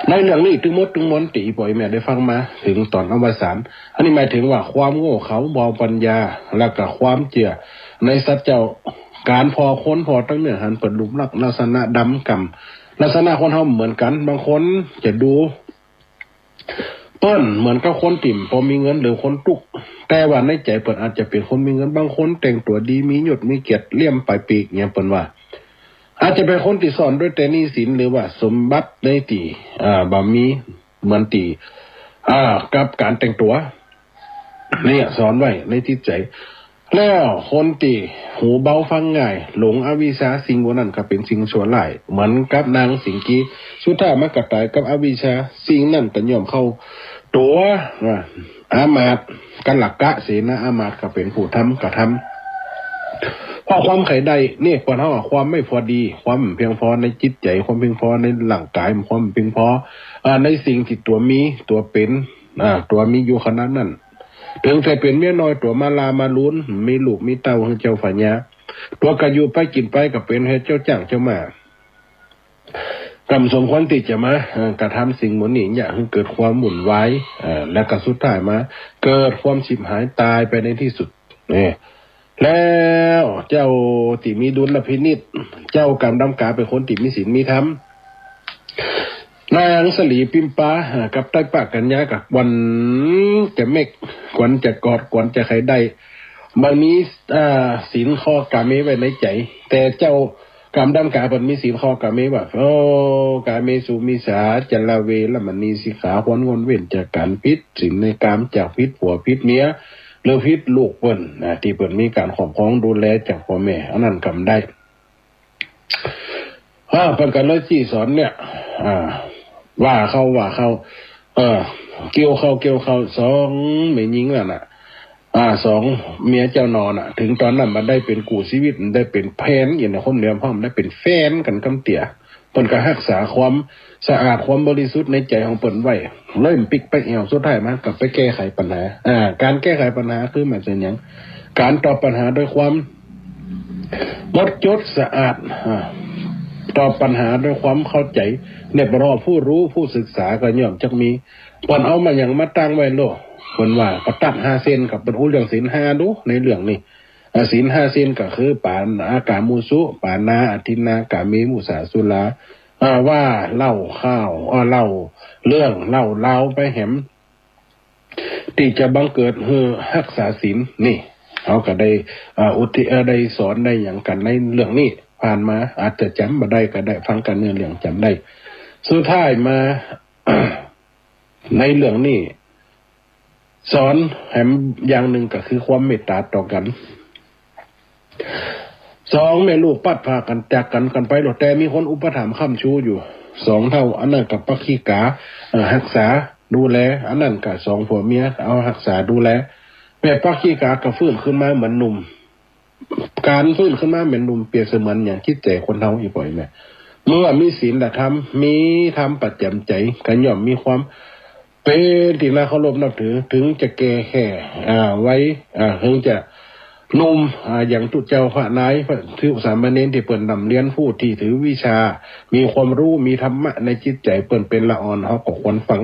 ในเรื่องนี้ตึงหมดตึงมวลตี้อี่ป้ออี่แม่ได้ฟังมาเถิงต๋อนอวสาน อันนี้หมายเถิงว่าความโง่เขลาบ่ปัญญา แล้วก็ความเจื้อในสัตว์เจ้า ก๋านผ่อคนผ่อตังเนื้อหันเปิ้นรูปลักษณ์ลักษณะดำกำ ลักษณะคนเฮาเหมือนกั๋น บางคนจะดู เปิ้นเหมือนกับคนตี้บ่มีเงินหรือคนตุ๊กข์ แต่ว่าในใจ๋เปิ้นอาจจะเป๋นคนมีเงิน บางคนแต่งตั๋วดี มียศ มีเกียรติ เลี่ยมป๋ายปีก อย่างเปิ้นว่า อาจจะเป๋นคนตี้ซ่อนด้วยแต่หนี้สิน หรือว่าสมบัติในตี้ อ่า บ่มีเหมือนตี้ อ่า กับก๋านแต่งตั๋ว เนี่ยซ่อนไว้ในจิตใจ๋ แล้วคนตี้หูเบาฟังง่าย หลงอวิชชา สิ่งพวกนั้นก็เป๋นสิ่งชั่วร้าย เหมือนกับนางสิงกี สุดท้ายมันก็ต๋ายกับอวิชชา สิ่งนั้นก็ย่อมเข้าตั๋ว ว่า อามาตย์ กัลละกะเสนาอามาตย์ก็เป๋นผู้ทำกระทำ เพราะความใค่ได้เนี่ย คนเฮาอะ ความไม่พอดี ความเพียงพอในจิตใจ๋ ความเพียงพอในร่างก๋าย ความเพียงพอ อ่า ในสิ่งตี้ตั๋วมี ตั๋วเป๋น อ่า ตั๋วมีอยู่ขนาดนั้น เถิงจะเป๋นเมียน้อยตั๋วมาลามาลูน มีลูกมีเต้าหื้อเจ้าพญา ตั๋วก็อยู่ไปกิ๋นไปก็เป๋นแฮ่เจ้าจ๊างเจ้าม้า ก็บ่สมควรตี้จะมา เอ่อ กระทำสิ่งหมู่นี้ เยียะหื้อเกิดความวุ่นวาย เอ่อ แล้วก็สุดท้ายมาเกิดความฉิบหายต๋ายไปในตี้สุด นี่ แล้วเจ้าตี้มีดุลพินิจ เจ้ากำดำก๋าเป๋นคนตี้มีศีลมีธรรม นางสลีปิมปา เอ่อ กับไตรปะกัญญาก็กวนจะเม็ก กวนจะกอด กวนจะใค่ได้ บ่มี อ่า ศีลข้อกาเมไว้ในใจ๋ แต่เจ้ากำดำก๋าเปิ้นมีศีลข้อกาเมว่า โอ้ กาเมสุมิจฉาจารา เวระมณีสิกขา ควรงดเว้นจากก๋านผิดศีลในกาม จากผิดผัวผิดเมีย หรือผิดลูกเปิ้นนะ ตี้เปิ้นมีก๋านครอบครองดูแลจากป้อแม่ อันนั้นกำได้ อ่า เปิ้นก็เลยจี้สอนเนี่ย อ่า ว่าเข้า ว่าเข้า เออ เกี่ยวเข้า เกี่ยวเข้า สองแม่ญิงนั่นน่ะ อ่า สองเมียเจ้านอน่ะ เถิงต๋อนนั้นบ่ได้เป๋นกู้ชีวิต บ่ได้เป๋นแฟน อย่างคนเหนือพ่อง บ่ได้เป๋นแฟนกั๋นกำเตี้ย เปิ้นก็ฮักษาความสะอาด ความบริสุทธิ์ในใจ๋ของเปิ้นไว้ เลยปิ๊กไปแอ่ว สุดท้ายมาก็ไปแก้ไขปัญหา อ่า ก๋านแก้ไขปัญหาคือหมายเถิงหยัง ก๋านตอบปัญหาด้วยความ หมดจดสะอาด อ่า ตอบปัญหาด้วยความเข้าใจ๋ เนี่ย บ่ฮู้ ผู้รู้ผู้ศึกษาก็ย่อมจักมี เปิ้นเอามาหยังมาตั้งไว้โล เปิ้นว่าก็ตั๊กห้าเส้น ก็เปิ้นอู้เรื่องศีลห้าดู ในเรื่องนี้ อ่า ศีลห้าเส้นก็คือ ปาณากามุสุ ปาณาอทินนา กาเมมุสาสุรา อ่า ว่าเล่าข่าว อ่า เล่าเรื่อง เล่าราวไปแหม ตี้จะบังเกิดหื้อฮักษาศีล นี่ เฮาก็ได้ อ่า อุทิศ เอ่อ ได้สอนได้หยังกั๋นในเรื่องนี้ ผ่านมา อาจจะจ๋ำบ่ได้ก็ได้ ฟังกั๋นเรื่องจ๋ำได้ สุดท้ายมา ในเรื่องนี้ สอนแหมอย่างนึ่งก็คือความเมตต๋าต่อกั๋น สองแม่ลูกพลัดพรากกั๋นจากกั๋น กั๋นไปโลด แต่มีคนอุปถัมภ์ค้ำชูอยู่ สองเฒ่า อันนั้นก็ปักขิกา เอ่อ ฮักษาดูแล อันนั้นก็สองผัวเมียเอาฮักษาดูแล แม่ปักขิกาก็ฟื้นขึ้นมาเหมือนหนุ่ม ก๋านฟื้นขึ้นมาเหมือนหนุ่มเปรียบเสมือนอย่างจิตใจ๋คนเฮาอี่ป้ออี่แม่ เมื่อมีศีลธรรม มีธรรมประจ๋ำใจ๋ ก็ย่อมมีความ เป๋นตี้น่าเคารพนับถือ เถิงจะแก่แค่ อ่า วัย อ่า เถิงจะหนุ่ม อ่า อย่างตุ๊เจ้าพระนาย พระภิกษุสามเณรตี้เปิ้นร่ำเรียน ผู้ตี้ถือวิชา มีความรู้ มีธรรมะในจิตใจ๋ เปิ้นเป๋นละอ่อน เฮาก็ควรฟัง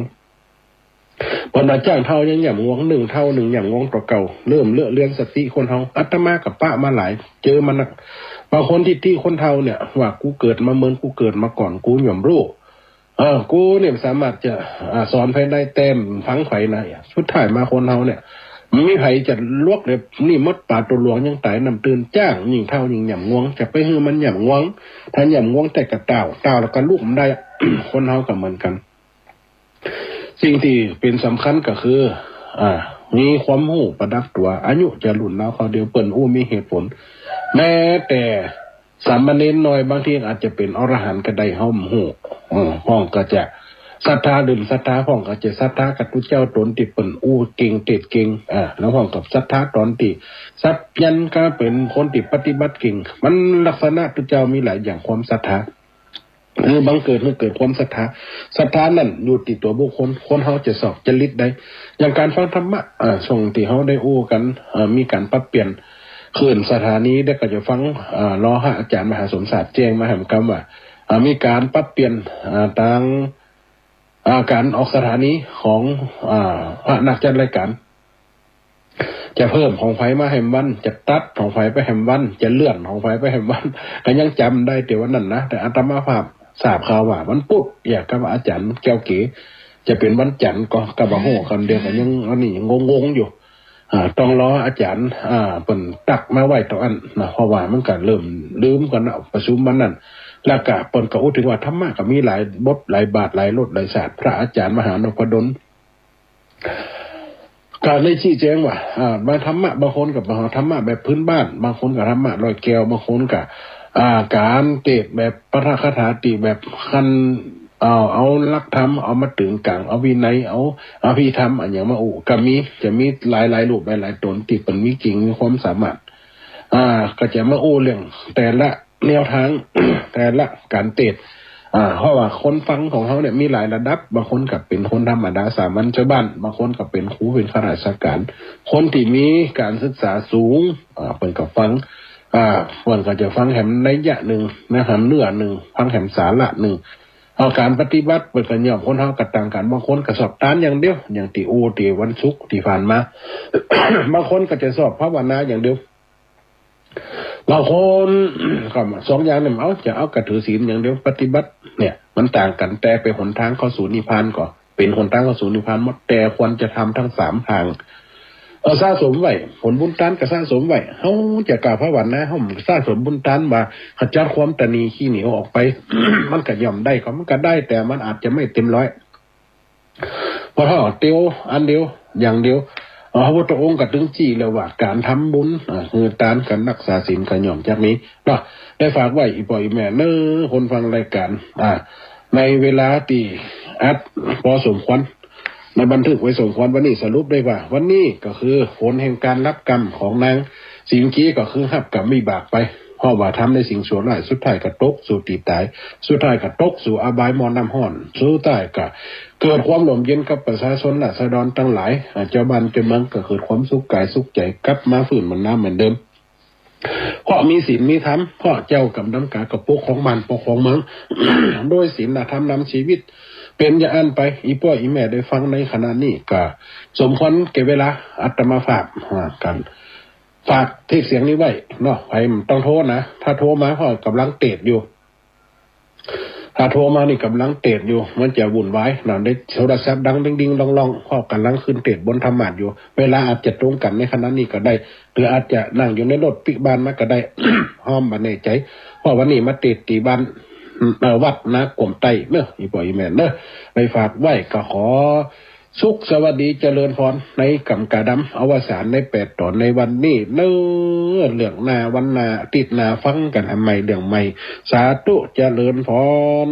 เปิ้นว่าจ้างเฒ่ายังย่ำง่วง นึ่งเฒ่านึ่งย่ำง่วงต่อเก่า เริ่มเลอะเลือนสติคนเฮา อาตมาก็ปะมาหลาย เจอมานัก บางคนตี้ตี้คนเฒ่าเนี่ย ว่ากูเกิดมาเมิน กูเกิดมาก่อน กูย่อมฮู้ เออ กูเนี่ยสามารถจะ อ่า สอนใผได้ แต่บ่ฟังใผนะ สุดท้ายมาคนเฮาเนี่ย บ่มีใผจะลวกเลย นี่มดป๋าตั๋วหลวงยังต๋ายน้ำตื้น จ้างยิ่งเฒ่ายิ่งย่ำง่วง จะไปหื้อมันย่ำง่วง ถ้าย่ำง่วงแต่ก็ต้าว ต้าวแล้วก็ลุกบ่ได้ คนเฮาก็เหมือนกั๋น สิ่งตี้เป๋นสำคัญก็คือ อ่า มีความฮู้ประดับตั๋ว อายุจะรุ่นราวคราวเดียว เปิ้นอู้มีเหตุผล แม้แต่ สามเณรน้อยบางทีอาจจะเป๋นอรหันต์ก็ได้ เฮาบ่ฮู้ เออ พ่องก็จะ ศรัทธาเลื่อมศรัทธาพ่องก็จะศรัทธากับตุ๊เจ้าต๋นตี้เปิ้นอู้เก่งเตสน์เก่ง อ่า แล้วพ่องกับศรัทธาต๋นตี้สัพยัญก็เป๋นคนตี้ปฏิบัติเก่ง มันลักษณะตุ๊เจ้ามีหลายอย่างความศรัทธา คือบังเกิดหื้อเกิดความศรัทธา ศรัทธานั้นอยู่ตี้ตั๋วบุคคล คนเฮาจะสอบจริตได้ อย่างก๋านฟังธรรมะ อ่า ช่วงตี้เฮาได้อู้กั๋น อ่า มีก๋านปรับเปลี่ยนคลื่นสถานี แล้วก็จะฟัง อ่า รองอาจ๋ารย์มหาสมศักดิ์แจ้งมาแหมกำว่า อ่า มีก๋านปรับเปลี่ยน อ่า ตาง อ่า ก๋านออกสถานีของ อ่า พระนักจัดรายก๋าน จะเพิ่มของใผมาแหมวัน จะตัดของใผไปแหมวัน จะเลื่อนของใผไปแหมวัน ก็ยังจ๋ำได้แต่วันนั้นนะ แต่อาตมาภาพทราบข่าวว่าวันพุธ เยียะกับอาจ๋ารย์แก้วเก๋ จะเป๋นวันจันทร์ก็ ก็บ่ฮู้ กำเดียวก็ยัง อันนี้ยังงงๆ อยู่ อ่า ต้องรออาจ๋ารย์ อ่า เปิ้นตักมาไว้เต้าอั้นนะ เพราะว่ามันก็เริ่มลืมกั๋นนะ ประชุมวันนั้น แล้วก็เปิ้นก็อู้เถิงว่าธรรมะก็มีหลายบท หลายบาท หลายรส หลายชาติ พระอาจ๋ารย์มหานพดล ก็ได้ชี้แจงว่า อ่า บางธรรมะ บางคนก็บอกว่าธรรมะแบบพื้นบ้าน บางคนก็ธรรมะลอยแก้ว บางคนก็ อ่า ก๋านเตสน์แบบปาฐกถาตี้แบบคัน เอา เอาหลักธรรม เอามาตึงกั๋ง เอาวินัย เอาอภิธรรม อะหยังมาอู้ ก็มี จะมีหลายๆ รูป หลายๆ ต๋นตี้เปิ้นมีเก่ง มีความสามารถ อ่า ก็จะมาอู้เรื่องแต่ละแนวทาง แต่ละก๋านเตสน์ อ่า เพราะว่าคนฟังของเฮาเนี่ยมีหลายระดับ บางคนก็เป๋นคนธรรมดาสามัญชาวบ้าน บางคนก็เป๋นครู เป๋นข้าราชก๋าน คนตี้มีก๋านศึกษาสูง อ่า เปิ้นก็ฟัง อ่า เปิ้นก็จะฟังแหมนัยยะนึ่งนะ แหมเนื้อนึ่ง ฟังแหมสาระนึ่ง เอาก๋านปฏิบัติเปิ้นก็ย่อมคนเฮาก็ต่างกั๋น บางคนก็สอบตานอย่างเดียว อย่างตี้อู้ตี้วันศุกร์ตี้ผ่านมา บางคนก็จะสอบภาวนาอย่างเดียว บางคนก็สองอย่างนี่ เอา จะเอาก็ถือศีลอย่างเดียว ปฏิบัติเนี่ย มันต่างกั๋น แต่เป๋นหนตางเข้าสู่นิพพานก็ เป๋นหนตางเข้าสู่นิพพานหมด แต่ควรจะทำทั้งสามตาง เออ สะสมไว้ ผลบุญตานก็สะสมไว้ เฮาจะก้าวภาวนา เฮาสะสมบุญตานว่าขจัดความตระหนี่ขี้เหนียวออกไป มันก็ย่อมได้ ก็มันก็ได้ แต่มันอาจจะไม่เต็มร้อย เพราะถ้าเตียวอันเดียว อย่างเดียว เอ่อ พระพุทธองค์ก็ตึงจี้แล้วว่าก๋านทำบุญ อ่า คือตาน ก๋านรักษาศีล ก็ย่อมจักมี เนาะ ได้ฝากไว้ อี่ป้ออี่แม่เน้อ คนฟังรายก๋าน อ่า ในเวลาตี้อัดพอสมควร ได้บันทึกไว้สมควร วันนี้สรุปได้ว่า วันนี้ก็คือผลแห่งก๋านฮับกรรมของนางสิงกี ก็คือฮับกรรมวิบากไป เพราะว่าทำในสิ่งชั่วร้าย สุดท้ายก็ตกสู่ตี้ต๋าย สุดท้ายก็ตกสู่อบายหม้อน้ำฮ้อน สุดท้ายก็เกิดความร่มเย็นกับประชาชนราษฎรตังหลาย อ่า เจ้าบ้านเจ้าเมืองก็เกิดความสุขก๋ายสุขใจ๋ กลับมาฟื้นเหมือนน้ำเหมือนเดิม เพราะมีศีลมีธรรม เพราะเจ้ากำนำก๋านก็ปกครองบ้านปกครองเมือง โดยศีลธรรมนำชีวิต เป๋นอย่างอั้นไป อี่ป้ออี่แม่ได้ฟังในขณะนี้ก็สมควรแก่เวลา อาตมาภาพ อ่า กั๋น ฝากเทปเสียงนี้ไว้เนาะ ใผบ่ต้องโทรนะ ถ้าโทรมาก็ก่ำลังเตสน์อยู่ ถ้าโทรมานี่ก่ำลังเตสน์อยู่ มันจะวุ่นวายนะ ได้โทรศัพท์ดังดิ้งๆ ร้องๆ ก็ก่ำลังขึ้นเตสน์บนธรรมาสน์อยู่ เวลาอาจจะตรงกั๋นในขณะนี้ก็ได้ หรืออาจจะนั่งอยู่ในรถปิ๊กบ้านมาก็ได้ ฮ้อมบ่แน่ใจ๋ เพราะวันนี้มาเตสน์ตี้บ้าน เอ่อ วัดนากวมใต้เน้อ อี่ป้ออี่แม่เน้อ ได้ฝากไว้ ก็ขอ สุขสวัสดีเจริญพร ในกำกาดำ อวสานในแปดต๋อนในวันนี้เน้อ เรื่องหน้าวันหน้า อาทิตย์หน้าฟังกั๋นอันใหม่เรื่องใหม่ สาธุเจริญพร